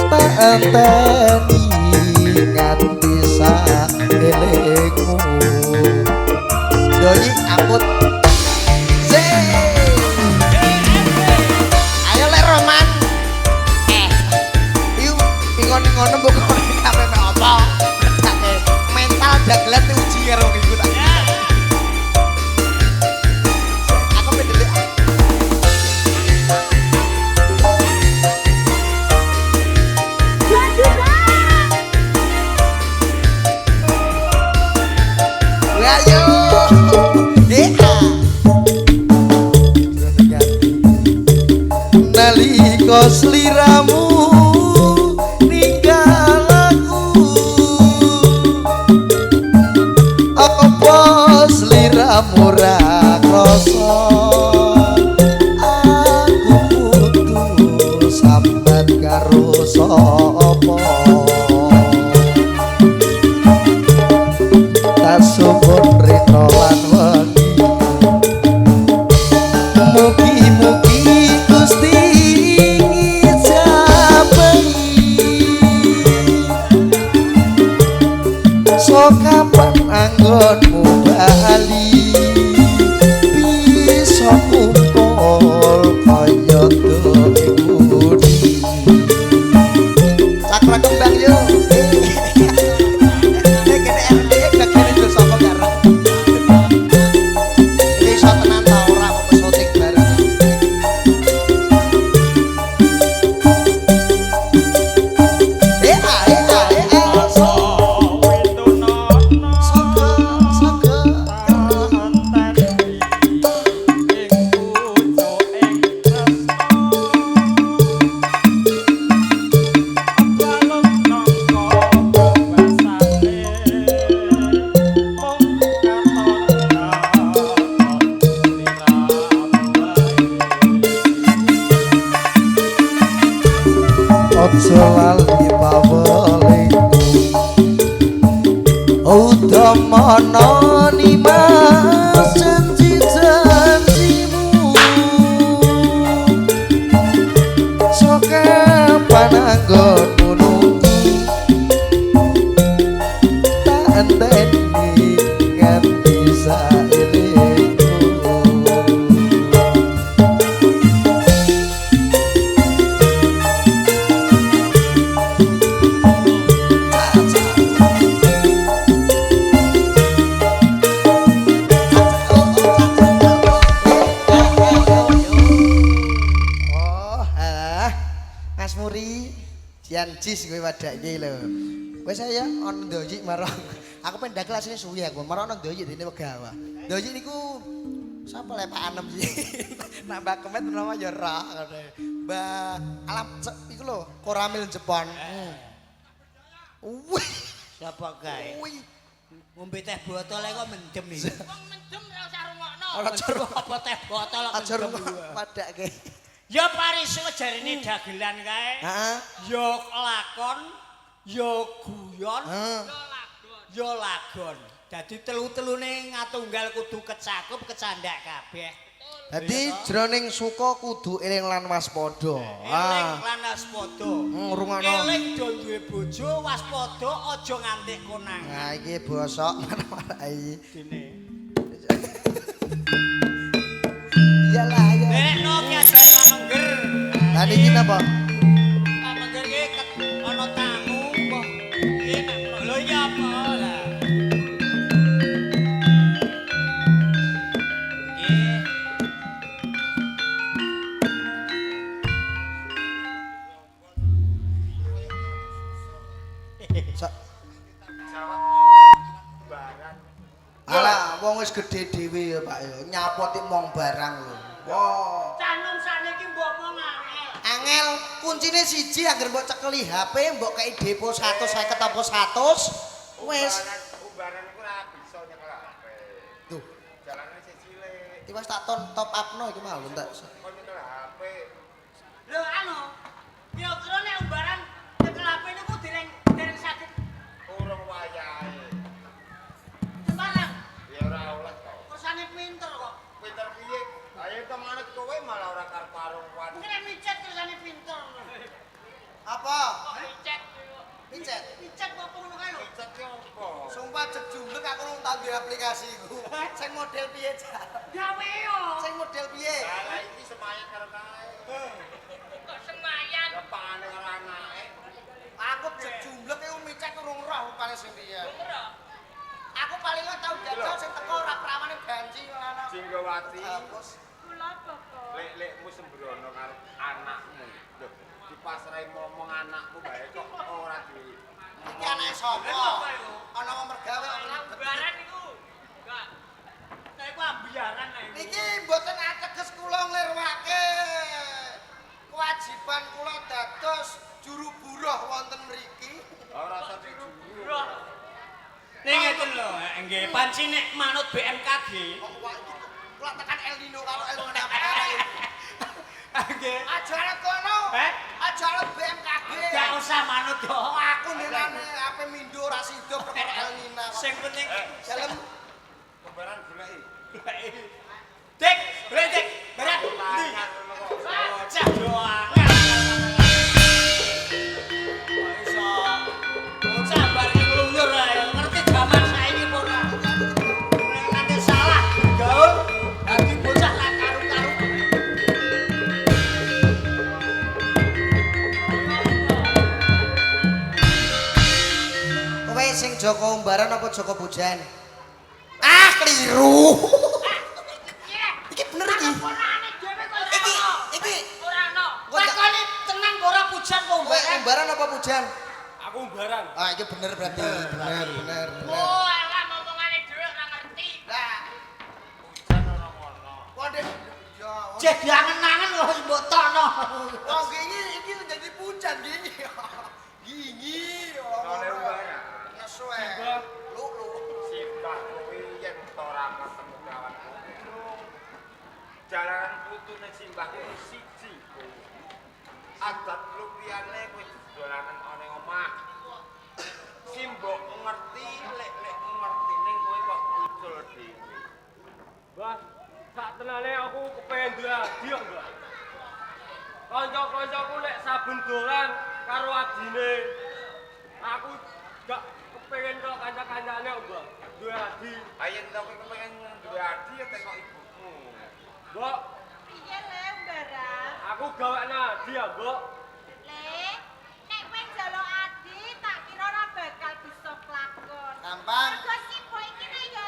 tak enteni nganti saelingmu. Doi akut ngono mbok kabeh apa mental dagelan diuji karo iku tak. Aku pendelik. Ayo. Nalika sliramu ninggal aku, apa sliramu ra krasa aku kudu sambat karo sapa. Tak suwun rina lan wengi mugi-mugi Gusti ngijabahi. So kapan anggonmu bali bisa kumpul kaya budi. Cakra kembang yo. Kene RT kene yo sapa karo. Iki iso tenan ta ora apa syuting bareng. Aja lali pawelingku udamana nimas janji-janjimu. So kapan anggonmu nunggu tak enteni nganti saelingku. Mas Muri, jan jis kowe wadake lho. Wis ya ana ndoyik marang. Aku pengen ndagel asline suwi aku. Marang ana ndoyik dene wegah. Ndoyik niku sapa lek Pak Anem iki. Nak Mbak Kemet menawa ya ra ngono. Mbak Alam iku lho, Koramil Jepang. Wih, sapa kae? Wih. Ngombe teh botol kok mendem iki. Wong mendem ora usah rungokno. Ora apa teh botol kok mendem. Padake. Ya pariso jarine dagelan kae. Heeh. Ya lakon, ya guyon, ya lagon. Dadi telu-telune ngatunggal kudu kecakup, kecandak kabeh. Dadi jroning suka kudu eling lan waspada. Eling lan waspada. Rungokno. Eling do duwe bojo, waspada aja nganti konangan. Nah iki bosok marah-marahi. Dene. Iyalah ayo. Dekno ki ajar Pamengger. Lah niki napa? Pamengger ki ana tamu mbah. Piye nek lho iki apa lah? Nggih. Alah wong wis gedhe dhewe ya Pak ya. Nyapoti mong barang lho. Wah. Cah nom sakniki mbok mong angel. Angel kuncine siji anggere mbok cekeli HP mbok kei depo 150 apa 100 wis. Umbaran iku ora bisa nyekel HP. Tuh, Jalane sik cilik. tiwas tak ton top upno iki mau entek. Kon nyekel HP. Lho anu, kira-kira nek umbaran nyekel HP niku dereng saged Urung wayahe. sembarang. Ya ora oleh to. Kersane pinter kok. Pinter piye? Ayo to manut kowe malah ora karep-karuan. Mungkin nek micet kersane pinter. Apa? Micet. Micet. Micet kok ngono kae lho. Micet ki opo? Sumpah jejulek aku rung tau duwe aplikasi iku. Sing model piye, Cak? Gawe yo. Sing model piye? Lah iki semayan karo kae. Kok semayan? Lepane karo anake. Aku jejulek iku micet urung roh rupane sing piye. Ora. Aku paling kok tau jajal sing teko ora prawane banci ngono. Jinggawati. Hapus. Kula Bapak. Lek-lekmu sembrono karo anakmu. Lho, dipasrahi momong anakmu bae kok ora di Iki anake sapa? Ana wong mergawe kok ribet. Umbaran iku. Enggak. Nek iku ambiaran nek iku. Niki mboten ateges kula nglirwake kewajiban kula dados juru buruh wonten mriki. Ora usah dijuru. Ning ngeten lho, nggih, panci nek manut BMKG. Kok wah iki kula tekan El Nino karo El Nino perkara iki. Nggih. Aja arep kono. Eh? Aja arep BMKG. Gak usah manut yo. Aku ndelane ape mindo ora sida perkara El Nino. Sing penting Dalem Kembaran goleki. Dik, golek Dik. Berat. Ndi? Bocah yo angel. Kok iso bocah bar ngluyur ae. Ngerti jaman saiki apa ora? Nek nganti salah gaul dadi bocah ra karu-karu. Kowe sing Joko Umbaran apa Joko Pujan? Ah, keliru. Iki bener iki. Iki iki Ora ono. Kok tak- Takone tenang ora pujan kok Kowe umbaran. Umbaran apa Pujan? Aku umbaran. Ah, iki bener berarti. Bener, bener, bener. Oh, alah omongane dhewe ora ngerti. Lah, Hujan ora ngono. kok ndek ya Jeh diangen-angen kok mbok tokno. wong iki iki dadi pujan iki. Gigi. Oleh umbaran. Nesu e. Lu lu. Simbah kuwi yen ora ketemu kawan putu. Jalanan putune simbah kuwi siji kuwi. Adat lupiyane kuwi dolanan ana ing omah. Simbok ngerti, lek-lek ngerti ning kowe kok ucul dhewe. Mbah, sak tenane aku kepengin duwe adi kok, Mbah. Kanca-kancaku lek saben dolan karo adine. Aku gak kepengin kok kanca-kancane kok, Mbah. Duwe adi. Ayo yen kowe kepengin duwe adi ya tekok ibumu. Mbok, Piye le umbaran? aku gawekno adi ya, Mbok. Le, nek kowe njaluk adi tak kira ora bakal bisa kelakon. Gampang. Mergo sipo iki nek yo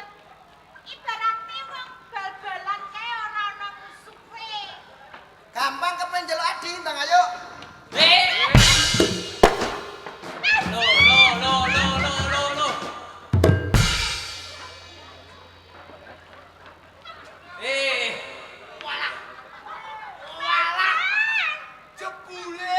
ibarate wong bal-balan kae ora ana musuhe. Gampang kepen njaluk adi ndang ayo. Eh. Lo lo lo lo lo lo lo. Eh, Jebule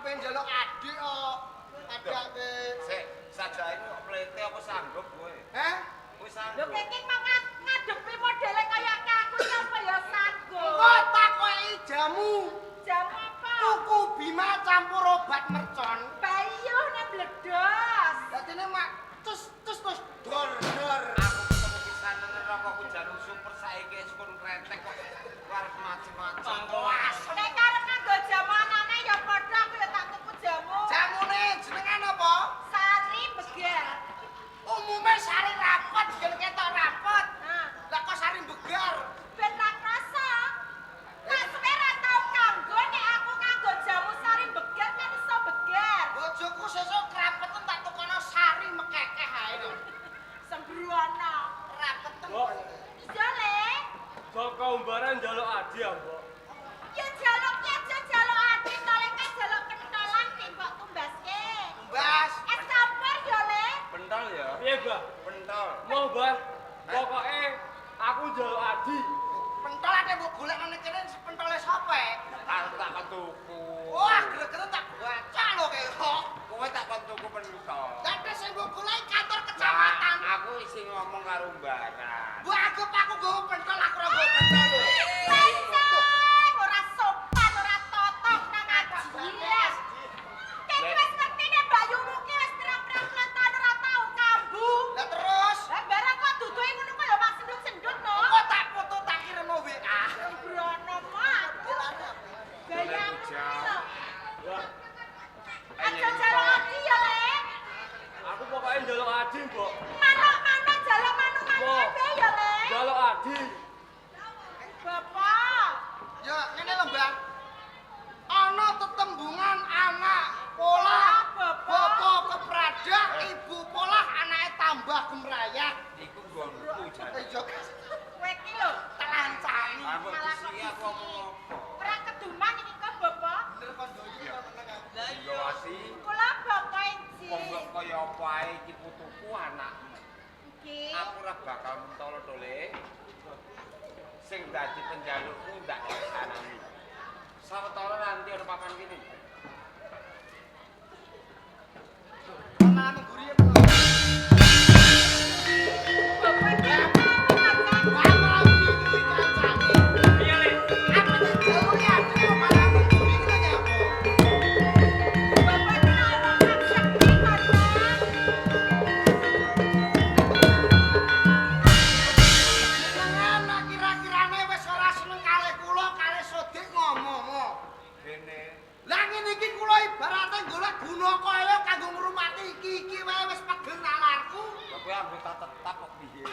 Kepengin njaluk adik kok. Padake. Sik, sajake kok mlete apa sanggup kowe? Heh? Kowe Lho sanggup. keke mau ngadepi modele kaya aku sapa ya sanggup. Engko takoki jamu. Jamu apa? Tuku Bima campur obat mercon. Bayu nek bledos. Dadine mak cus cus terus dor dor. Aku ketemu pisan nang rokokku jarum super saiki wis kon kretek kok arep macem-macem. Nek karep nganggo jamu anane ya padha aku ya tak tuku jamu. Jamune jenengan apa? Sari beger. Umume sari rapot, gen ketok rapot. Nah, Lah kok sari begar? ben ra krasa. Nek suwe ra tau kanggo nek aku nganggo jamu sari beger kan iso beger. Bojoku sesuk krapeten tak tukono sari mekekeh ae lho. Sembrono. Rapeten. Mbok, Iya le. Joko Umbaran njaluk adi ya, Mbok. Ya jaluk ya aja jaluk adi to le kan jaluk kentolan ki mbok tumbaske. Mbas. Es campur ya le. Pentol ya. Piye, Mbah? Pentol. Mau, Mbah. Pokoke aku njaluk adi. Pentol ate mbok golek nang kene pentole sapa e? Aku tak kon tuku. Wah, gregeten tak baca lho kek kok. Kowe tak kon tuku pentol. Lah tes sing mbok golek kantor kecamatan. Nah, aku isi ngomong karo Umbaran. Mbok anggap aku nggawa pentol aku ora nggawa pentol lho. Lenceng, ora sopan, ora totok, ora ngajilas. Kiki wis ngerti nek Bayumu ki wis pirang-pirang puluh ora tau kambu. Lah terus Lah barang kok duduhe ngono kok ya mak sendut-sendut no. kok tak foto tak kirimno WA. Sembrono mak. Gayamu kuwi lho. Mbah, Aja jaluk adi ya le. aku pokoke njaluk adi, Mbok. Manuk-manuk jaluk manuk-manuk kabeh ya le. Njaluk adi. Bapak. Ya ngene lho, Mbah. Ana tetembungan anak polah, Bapak. bapak kepradak, ibu polah, anake tambah gemrayah. Iku nggonku jane. Iya, Kowe iki lho tak lancani. Aku malah kok disi aku ngomong apa? Ora keduman iki kok Bapak. Bener kondo iki kok meneng aku. Iya wasi. Kula bapak enji. Wong kok kaya apa ae iki putuku anakmu. Nggih. Aku ora bakal mentolo to, Le. Sing dadi penjalukku ndak laksanani. Sawetara nanti ana papan kene. Malah mengguri ya. Bapak iki apa Wah, malah mburi kuwi kancane. Piye, Le? Aku tak jaluki ade kok malah mburi kuwi nyapa. Bapak iki ora wong sakti kok. Jenengan nek kira-kirane wis ora seneng kalih kula kalih Sodik ngomong. Kene Lah ngene iki kula ibarate golek guna kaya kanggo ngrumati iki-iki wae wis pegel nalarku. lha kowe anggota tetap kok piye?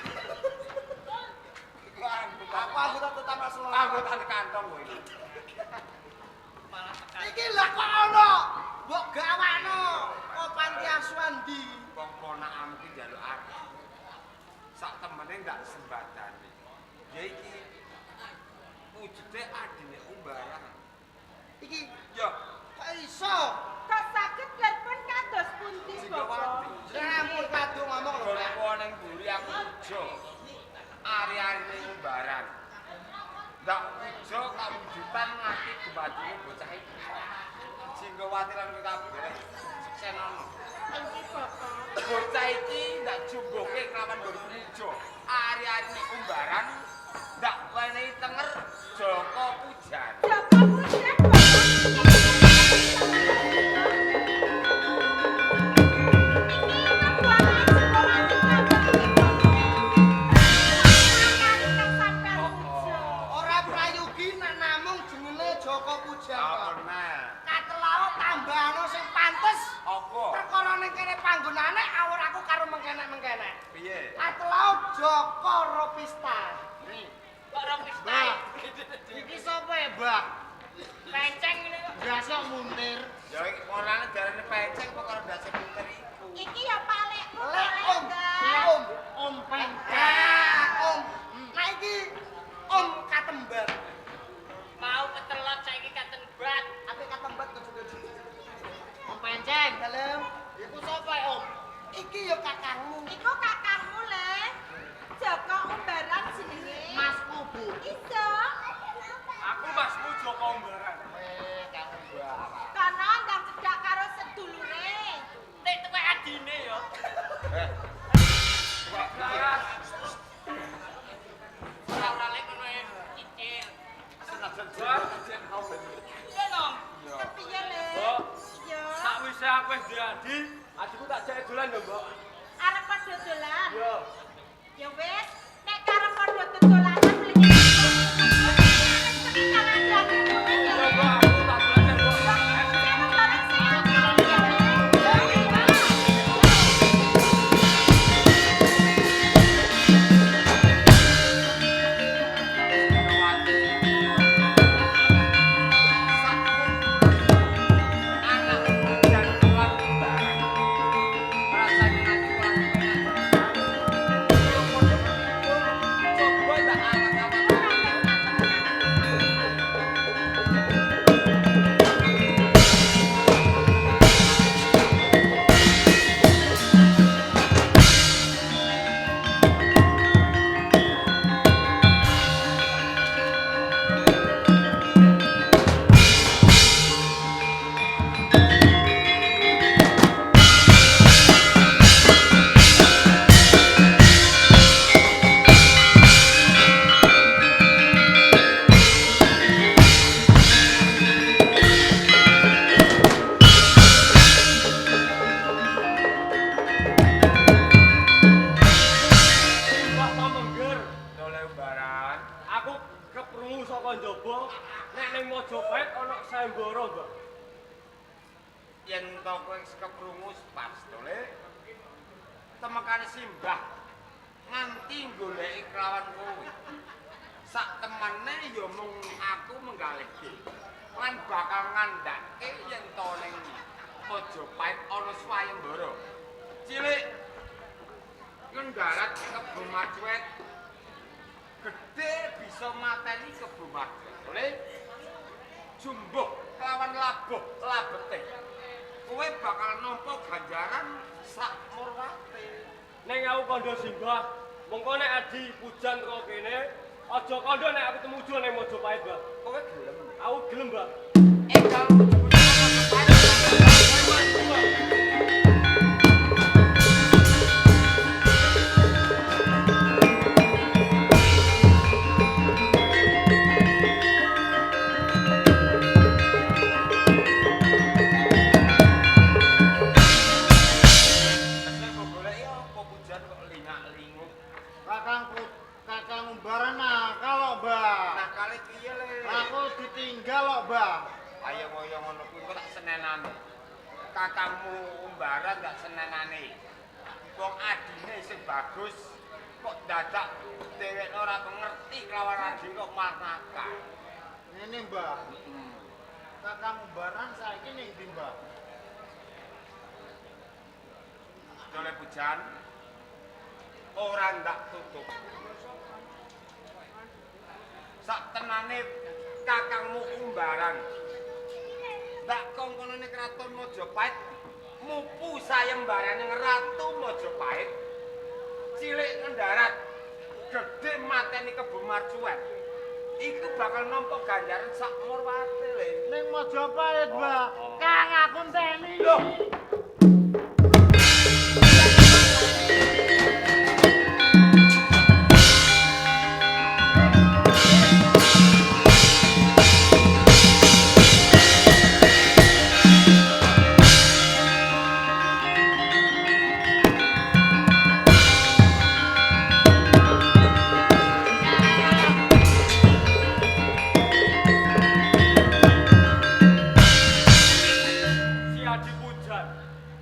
Iku anggota. Aku anggota tetap Rasulullah. Anggota kantong kowe iki. Iki lah kok ana mbok gawakno kok panti asuhan ndi? Wong ponakanmu ki njaluk adi. Sak temene ndak sembadane. Ya iki wujude adine Umbaran. Iki Ya, kok iso? Kok saged telepon kados pundi Bapak? Jingowati. Jenengan ampun kadung ngomong lho, Pak. Gonku ning mburi aku ujo. Ari-arine Umbaran. Ndak ujo kawujudan nganti gemadine bocah iki. Jinggowati lan kowe kabeh seksenono. Inggih Bapak. Bocah iki ndak jumbuhke kelawan nggon pujo. Ari-arine Umbaran ndak wenehi tenger Joko Pujan. Joko Pujan Bapak. Iki kebuangan Jingowati kabeh. Ora prayogi nek namung jenenge Joko Pujan. Apa nah? Katelao tambahano sing pantes. Apa? Perkara ning kene panggonane awur aku karo mengkenek-mengkenek. Piye? Katelao Joko Ropista. Kok ora Mbah, iki sapa ya, Mbah? Penceng ngene kok. Ndasok muntir. Ya iki ponane jarane penceng perkara ndase muntir iku. Iki ya palekmu Lek Om, Lek. Om, Om penceng. Om. Nah iki Om katembat. Mau ketelot saiki katenbat. Apik katembat kudu-kudu. Om penceng. Dalem. Iku sapa ya, Om? Iki ya kakangmu. Iku kakangmu le. Joko Umbaran jenenge. Masku, Bu. Iso. Aku Masmu Joko Umbaran. Ora lek ngono e cicil. Iya nom. Kepiye le? Mbok. Iya. Sakwise aku wis duwe adi, adiku tak jake dolan ya, Mbok. Arep padha dolan. Iya. Ya wis, nek karep padha dodolanan mligi. Iya, Mbok, aku tak dolan ya, Mbok. Anak hujan keluar barang. Rasanya nanti kurang enak. Coba tak angkat-angkat. Mbah Pamengger, Oleh umbaran. aku keprungu saka njaba nek ning Mojopahit ana sayembara, Mbah. Yen to kowe wis keprungu pas to, Le. Temekane simbah nganti goleki kelawan kowe. Sak temene ya mung aku menggalihke. Lan bakal ngandhake yen to ning Mojopahit ana swayembara. Cilik ngendarat kebo macuet. Gedhe bisa mateni kebo macuet. Le. Jumbuh kelawan labuh labete. Kowe bakal nampa ganjaran sak murwate. Ning aku kandha simbah, mengko nek adi pujan teko kene, aja kandha nek aku tumuju ning Mojopahit, Mbah. Kowe gelem. Aku gelem, Mbah. Enggal Mojopahit. Sing mbok goleki apa pujan kok lingak-linguk. Kakang Umbaran nakal kok, Mbah. Nakale piye le? Aku ditinggal kok, Mbah. Ayo kaya ngono kuwi kok tak senenane. Kakangmu umbaran tak senenane. Wong adine sing bagus kok dadak dheweke ora ngerti kelawan adi kok malah nakal. Ngene, Mbah. Kakang Umbaran saiki ning ndi, Mbah? Dole pujan ora ndak tutup. Sak tenane kakangmu umbaran. Ndak kongkonane kraton Majapahit mupu sayembarane Ratu Majapahit. Cilik ngendarat, gedhe mateni kebo marcuwet. Iku bakal nampa ganjaran sak murwate le. Ning Majapahit, Mbah. Kang aku enteni. Loh. Si Adi Pujan,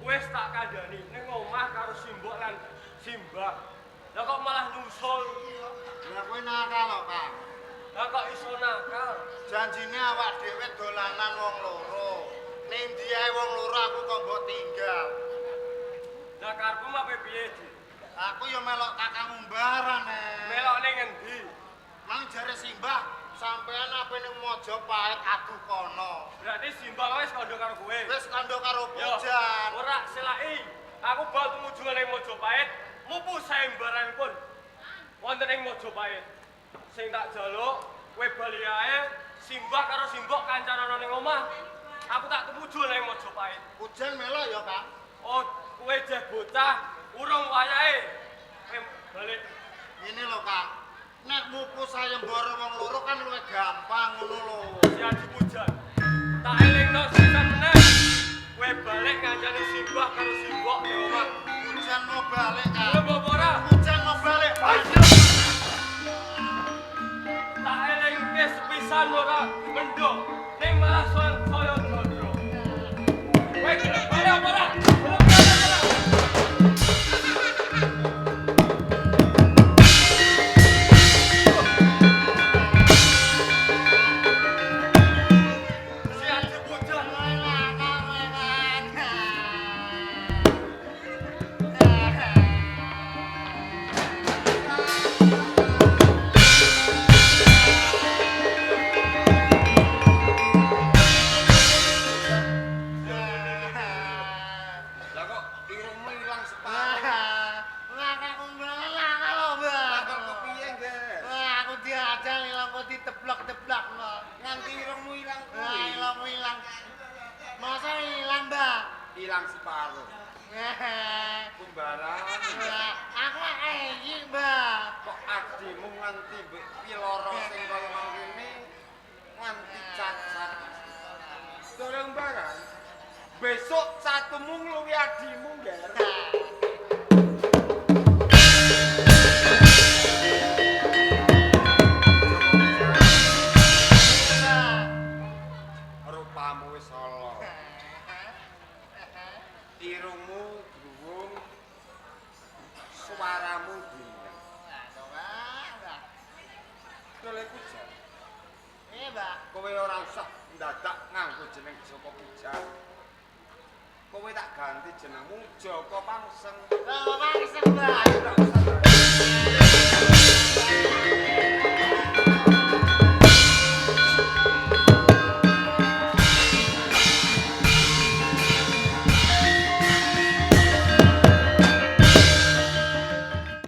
wis tak kandhani ning omah karo simbok lan simbah. Lah kok malah nyusul. Lah kowe nakal kok, Kang. Lah kok iso nakal? Janjine awak dhewe dolanan wong loro. Ning ndi ae wong loro aku kok mbok tinggal. Lah karepmu ape piye, Di? Aku ya melok Kakang Umbaran eh. Melok ning endi? Mang jare simbah sampean ape ning Majapahit adu kono. Berarti simbah wis kandha karo kowe. Wis kandha karo Yo, Pujan. Ora selaki. Aku bal tumuju ning Mojopahit, mupu sayembaranipun wonten ing Mojopahit. Sing tak jaluk, kowe bali ae simbah karo simbok kancanana ning omah. Aku tak tumuju ning Mojopahit. Pujan melok ya, Kang. Oh, kowe jeh bocah, Urung wayahe. Kowe balik. Ngene lho, Kang. Nek mupu sayembara wong loro kan luwih gampang ngono lho. Si Aji Pujan. Tak elingno sisan meneh. Kowe balik ngancani simbah karo simbok ning omah. Pujan mau balik, Kang. Gelem apa ora? Pujan mau balik. Tak elingke sepisan ora mendo. Ning malah saya dodro. Kowe gelem balik apa ora? Gelem balik apa ora? Si Aji Pujan. Lah kok irungmu ilang separuh. Lah kok kepiye, Ger? Aku diajal ilang kok diteblak-teblak no. Nganti irungmu ilang Nah, kuwi. ilang ilang. Masa ilang, Mbak? Ilang separuh. Kumbaran. Aku eyi, Mbak. Kok adimu nganti mbek piloro sing kaya mangkene nganti cacat. Dorong barang. Besok satumu ngluwi adimu, Ger. Rupamu wis ala. Irungmu gruwung, suaramu bindeng. Dole Pujan, Iya, Mbak. kowe ora usah ndadak nganggo jeneng Joko Pujan. Kowe tak ganti jenengmu Joko Pangseng. Lah, pangseng, Mbak. Ayo ora usah